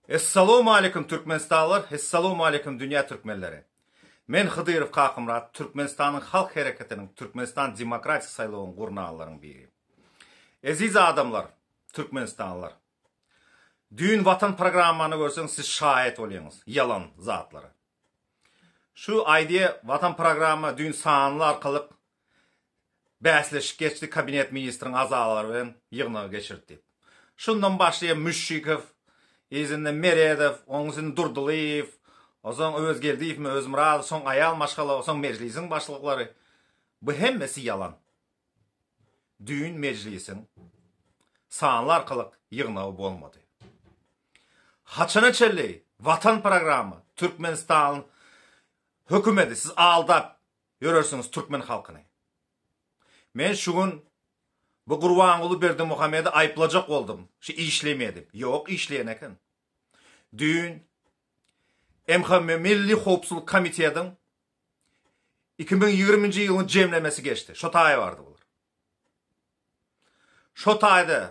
Essalowmaleýkum Türkmenistanlylar, Essalowmaleýkum dünýä türkmenleri. Men Hydyrow Kakymyrat, Türkmenistanyň Halk Hereketiniň Türkmenistan Demokratik saýlawyň gurnanlaryň biri. Eziz adamlar, Türkmenistanlylar. Düýn Watan programmany görseň siz şaýat bolýaňyz ýalan zatlara. Şu aýdýa Watan programma düýn sanly arkalyk Bäsleşik geçdi kabinet ministriň agzalary bilen ýygnagy geçirdi diýip. Şundan başlaýar Müşşikow, yzyndan Meredow, onuň üstünden Durdylyýew, onsoň Öwezgeldiýewmi, Özmyradow, soň aýal maşgala, soň mejlisiň başlyklary. Bu hemmesi ýalan. Düýn mejlisiň sanly arkalyk ýygnagy bolmady. Haçana çenli Watan programma Türkmenistan hökümedi siz aldap Ýörersiňiz türkmen halkyny. Men şu gün bu Gurbanguly Berdimuhamedi aýyplajak boldum, şu işlemeýär diýip. Ýok, işleýän eken. Düýn MHM Milli howpsuzlyk komitetiň 2020-nji ýylyň jemlemesi geçdi. Şo taýa bardy bular. Şo taýda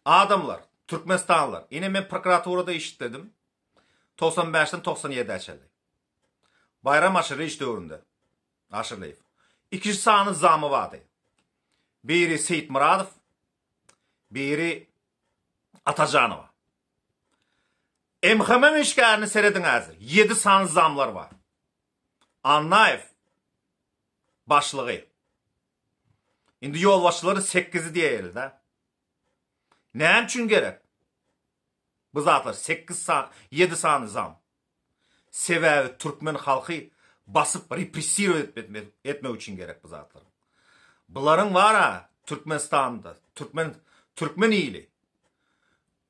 adamlar, türkmenistanlylar, ine men prokuraturada işledim, 95-den 97-ä çenli. Baýram Aşyrlyýewiç döwründe, Aşyrlyýew, ikinji sany zamy bardy. Biri Seýitmyradow, biri Atajanowa. MHM işgärine serediň häzir, ýedi sany zamlar bar. Annaýew başlygy. Indi ýolbaşçylary sekizi diýeýeli-dä. Näme üçin gerek? Bu zatlar sekiz sany, ýedi sany zam. Sebäbi türkmen halky basyp repressirowat etmek üçin gerek bu zatlar. Bularyň bara Türkmenistanda türkmen türkmen ili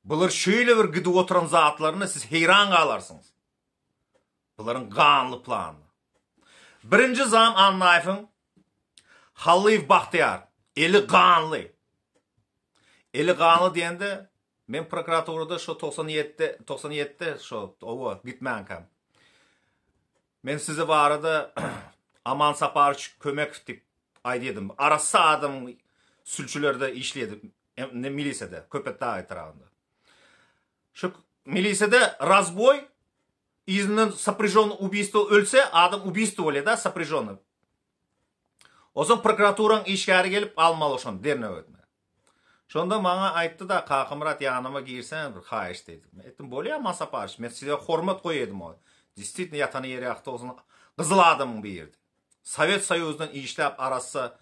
bular şeýle bir gidip oturan zatlaryna siz heýran galarsyňyz. Bularyň ganly plany. Birinji zam Annaýewiň Hallyýew Bagtyýar eli ganly. Eli ganly diýende Men prokuraturada şo 97-de, 97-de şo oba gitmänkäm. Men sizi barada Aman Saparowiç Kömekow diýip aýdýardym. Arassa adam sülçülerde işleýärdi, milisede, Köpetdag etrabynda. Şu milisede razboý yzyndan sopryžony ubiýstwo ölse, adam ubiýstwo bolýar-da, sopryžony. Onsoň prokuraturaň işgäri gelip almaly şony derňew etmäge. Şonda maňa aýtdy-da, Kakamyrat ýanyma girsene bir haýyş diýdi. Men aýtdym, bolýa Aman Saparowiç, men size hormat goýadym o. Distitno ýatany ýeri ýagty bolsun, gyzyl adamyň biridi. Sowet Soýuzyndan işläp arassa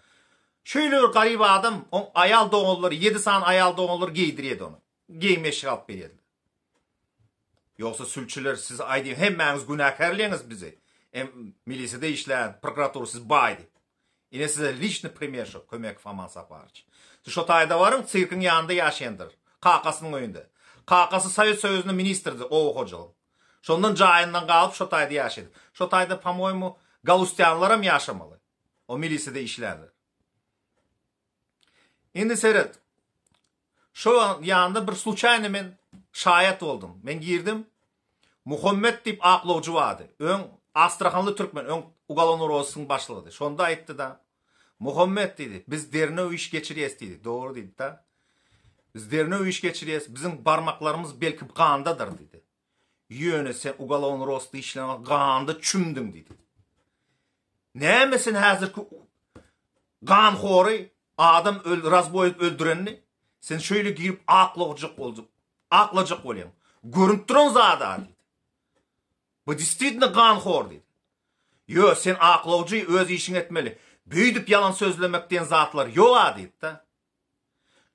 şeýle bir garyp adam, oň aýal doganlary, ýedi sany aýal doganlary geýdirýärdi ony. Geýim eşik alyp berýärdiler. Ýogsa sülçüler siz aýdýan hemmäňiz günäkärleýäňiz bizi. Em milisiyada işlän, prokuratura siz baý diýip. Ine size liçny primer şo Kömekow Aman Saparowiç. Siz şo taýda baryň, sirkiň ýanynda ýaşaýandyr. Kakasynyň öýünde. Kakasy Sowet Soýuzynda ministrdi oba hojalygyň. Şondan jaýyndan galyp şo taýda ýaşaýdy. Şo taýda po-moýemu Galustýanlaram ýaşamaly. O milisiyada işlänler. Indi seret. Şo ýanda bir sluçaýno men şaýat boldum. Men girdim. Muhammet diýip aklawjy bardy. Öň Astrahanly türkmen, öň ugalownyý rozyskyň başlygydy. Şonda aýtdy-da, Muhammet diýdi, biz dernew iş geçirýäs diýdi. Dogry diýdi-de. Biz dernew iş geçirýäs, biziň barmaklarymyz belki gandadyr diýdi. Ýöne sen ugalownyý rozysky işlän wagt ganda çümdüň diýdi. Näme sen häzirki ganhory adam öl razboý edip öldürenini sen şöyle girip aklajak boljak aklajak bolýaň. Görünip duran zada diýdi. Bu distitno ganhor diýdi. Ýö sen aklawjy öz işiňi etmeli. Beýdip ýalan sözlemek diýen zatlar ýoga diýdi-de.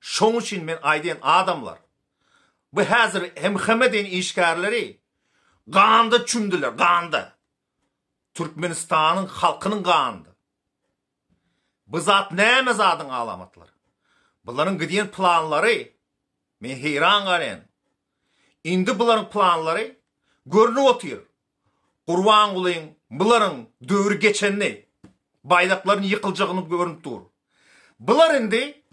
Şoň üçin men aýdýan adamlar bu häzir MHM diýen işgärleri ganda çümdüler ganda. Türkmenistanyň halkynyň ganynda. Bu zat näme zadyň alamatlary? Bularyň gidýän planlary men heýran galýan. Indi bularyň planlary görnüp otyr. Gurbangulyň bularyň döwri geçenini, baýdaklaryň ýykyljagyny görnüp dur. Bular indi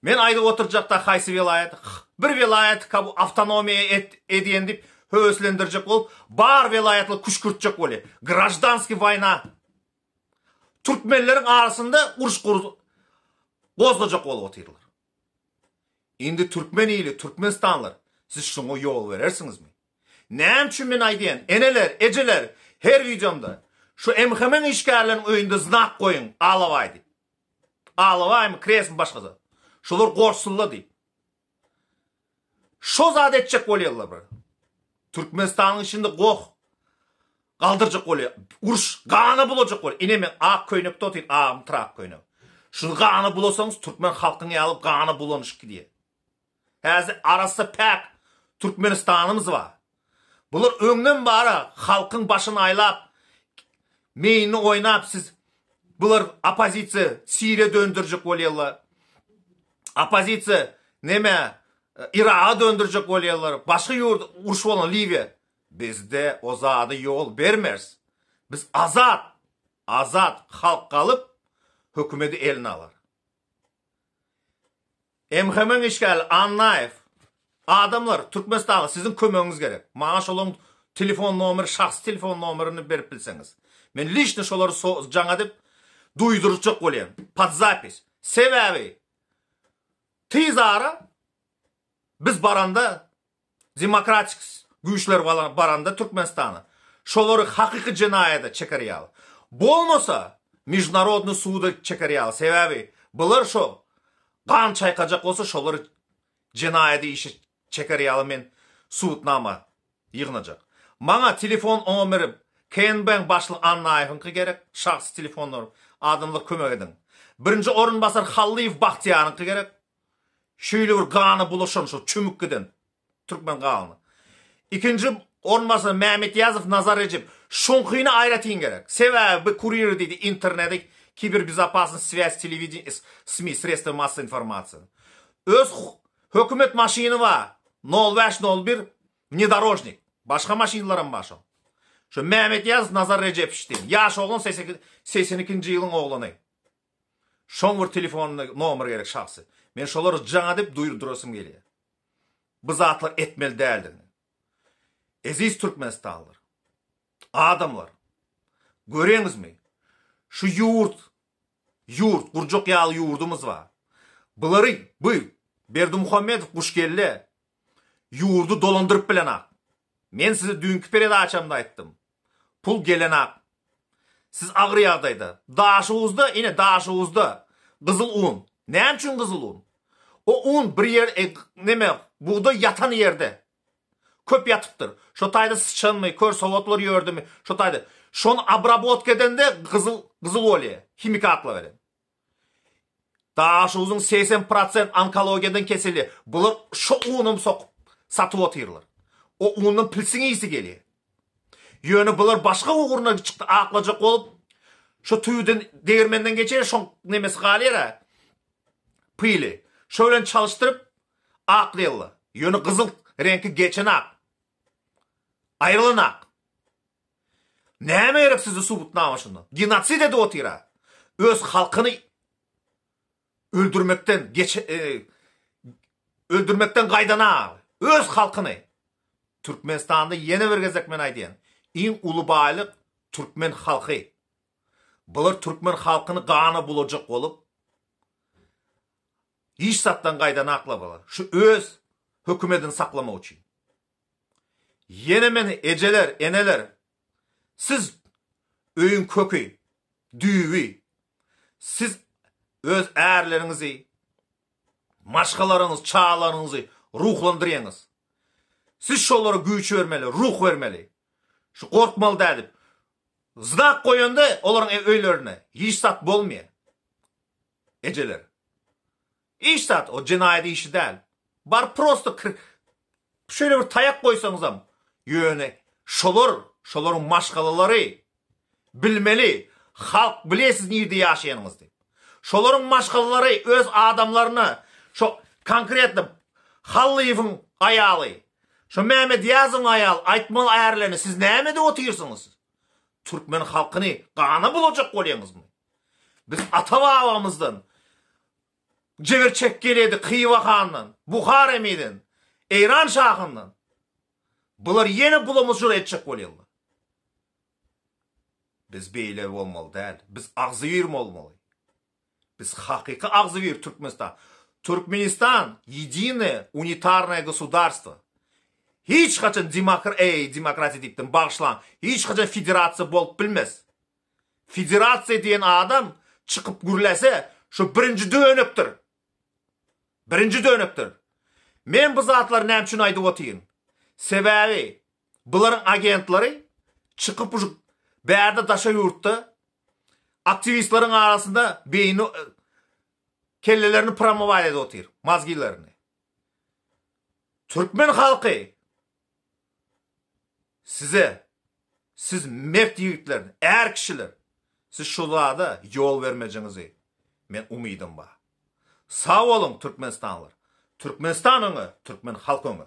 Men aýdyp oturjakda haýsy welaýat, bir welaýat kabu awtonomiýa et edýän diýip höweslendirjek bolup, bar welaýatly küşkürtjek bolýar. Graždanskiý waýna türkmenleriň arasynda uruş gozgajak bolup otyrlar. Indi türkmen ili, türkmenistanlylar. Siz şuňa ýol berersiňizmi? Näme üçin men aýdýan, eneler, ejeler, her wideomda şu MHM-iň işgärleriniň öýünde znak goýuň, alabaý diýip. Alabaýmy, kresmi başga zat. Şolar gorksunlar diýip. Şo zat etjek bolýarlar bir. Türkmenistanyň içinde goh galdyrjak bolýar. Uruş gana bulajak bolýar. Ine men ak köýnekde otyryn, agym trak köýnek. Şuny gana bulasaňyz türkmen halkyň ýaly gana bulanyşyp gidýär. Häzir arassa päk Türkmenistanymyz bar. Bular öňden bara halkyň başyny aýlap, meýnini oýnap siz bular oppozisiýa Siriýa döndürjek bolýarlar. Oppozisiýa neme Iraga döndürjek bolýarlar. Başga ýurt uruş bolan Liwiýa. Bizde o zady ýol bermeris. Biz azat, azat halk galyp hökümedi eline alar. MHM-iň işgäri Annaýew, Adamlar, Türkmenistana siziň kömegiňiz gerek. Maňa şolaryň telefon nomeri, şahsy telefon nomerini berip bilseňiz. Men liçno şolary jaň edip duýdurjak bolýan. Pod zapis. Sebäbi tiz ara biz baranda Demokratik güýçler baranda Türkmenistana şolary hakyky jenaýada çeker ýaly. Bolmasa mejnarodnyý suda çeker ýaly. Sebäbi bular şo gan çaýkajak bolsa şolary jenaýady işe çeker ýaly men sudnama ýygnajak. Maňa telefon omeri KNB-iň başlygy Annaýewiňki gerek, şahsy telefon nomeri. Adamlar kömek ediň. Birinji orunbasar Hallyýew Bagtyýaryňky gerek. Şeýle bir gana bulaşan şo çümük giden türkmen ganyna. Ikinji orunbasar Mämetýazow Nazar Rejep. Şoňkyny aýratyn gerek. Sebäbi bu kurir diýdi interneti kiberbezopasnost swýaz telewideniýe SMI sredstva massowy informasiýa. Öz hökümet maşyny bar. Nol bäş nol bir wnedorožnik. Başga maşynlaram bar şoň. Şo Mämetýazow Nazar Rejepowiç diýen. Ýaş oglan 82-nji ýylyň oglany. Şoň bir telefonyny nomer gerek şahsy. Men şolary jaň edip duýurdurasym gelýär. Bu zatlar etmeli däldigini. Eziz Türkmenistanlylar. Adamlar. Göreňizmi? Şu ýurt ýurt gurjak ýaly ýurdumyz bar. Bulary bu Berdimuhamedow guşkelle ýurdy dolandyryp bilenak. Men size düýnki peredaçamda aýtdym. Pul gelenak. Siz agyr ýagdaýda. Daşoguzda, ine Daşoguzda gyzyl un. Näme üçin gyzyl un? O un bir ýer e, neme, bugdaý ýatan ýerde. Köp ýatypdyr. Şo taýda syçanmy, kör sowatlar ýördümi, şo taýda. Şony obrabotka edende gyzyl gyzyl bolýar. Himikatlar bilen. Daşoguzyň 80 prosent onkologiýadan keseli. Bular şo unam sokup satyp otyrlar. O undan pilsiň ysy gelýär. Ýöne bular başga ugruna çykdy aklajak bolup şo tüwüden degirmenden geçer şoň nemesi galýar-a. Pyly. Şo bilen çalyşdyryp aklaýarlar. Ýöne gyzyl reňki geçen ak. Aýrylan ak. Näme gerek size subutnama şunda? Genosid edip otyra. Öz halkyny öldürmekden geç e, öldürmekden gaýdana öz halkyny. Türkmenistanda ýene bir gezek men aýdýan. Iň uly baýlyk türkmen halky. Bular türkmen halkyny gana bulajak bolup hiç zatdan gaýdan aklabalar. Şu öz hökümetini saklamak üçin. Ýene men ejeler, eneler, siz öýüň köki, düýbi. Siz öz ärleriňizi, maşgalaryňyzy, çagalaryňyzy ruhlandyrýaňyz. Siz şolara güýç bermeli, ruh bermeli. Şu gorkmaly däl diýip. Znak goýanda olaryň öýlerine hiç zat bolmaýar. Ejeler. Hiç zat, o jenaýat işi däl. Bar prosto şeýle bir taýak goýsaňyzam, ýöne şolar, şolaryň maşgalalary bilmeli, halk bilýär siz nirde ýaşaýanyňyzy. Şolaryň maşgalalary öz adamlaryna, şo konkretno Hallyýewiň aýaly, şo Mämediýazowyň aýaly aýtmaly ärlerine siz näme edip otyrsyňyz? Türkmen halkyny gana bulajak bolýaňyzmy? Biz ata-babamyzdan jebir çekip gelýärdik Hywa handan, Buhar emirden, Eýran şahyndan. Bular ýene bulamyjyr etjek bolýarlar. Biz beýle bolmaly däl. Biz agzybir bolmaly. Biz hakyky agzybir Türkmenistan. Türkmenistan ýedinoe unitarnoe gosudarstwo. Hiç haçan demokra eý demokratiýa diýipdim bagyşlaň hiç haçan federasiýa bolup bilmez. Federasiýa diýen adam çykyp gürlese şu birinji dönükdir. Birinji dönükdir. Men bu zatlary näme üçin aýdyp otyryn? Sebäbi bularyň agentleri çykyp şu bärde daşary ýurtda aktiwistleriň arasynda beýni kellelerini promować edip otyr, mazgilerini. Türkmen halky size siz mert ýigitler, är kişiler siz şu zada ýol bermejiňizi men umydym bar. Sag boluň Türkmenistanlylar. Türkmenistan öňe, türkmen halky öňe.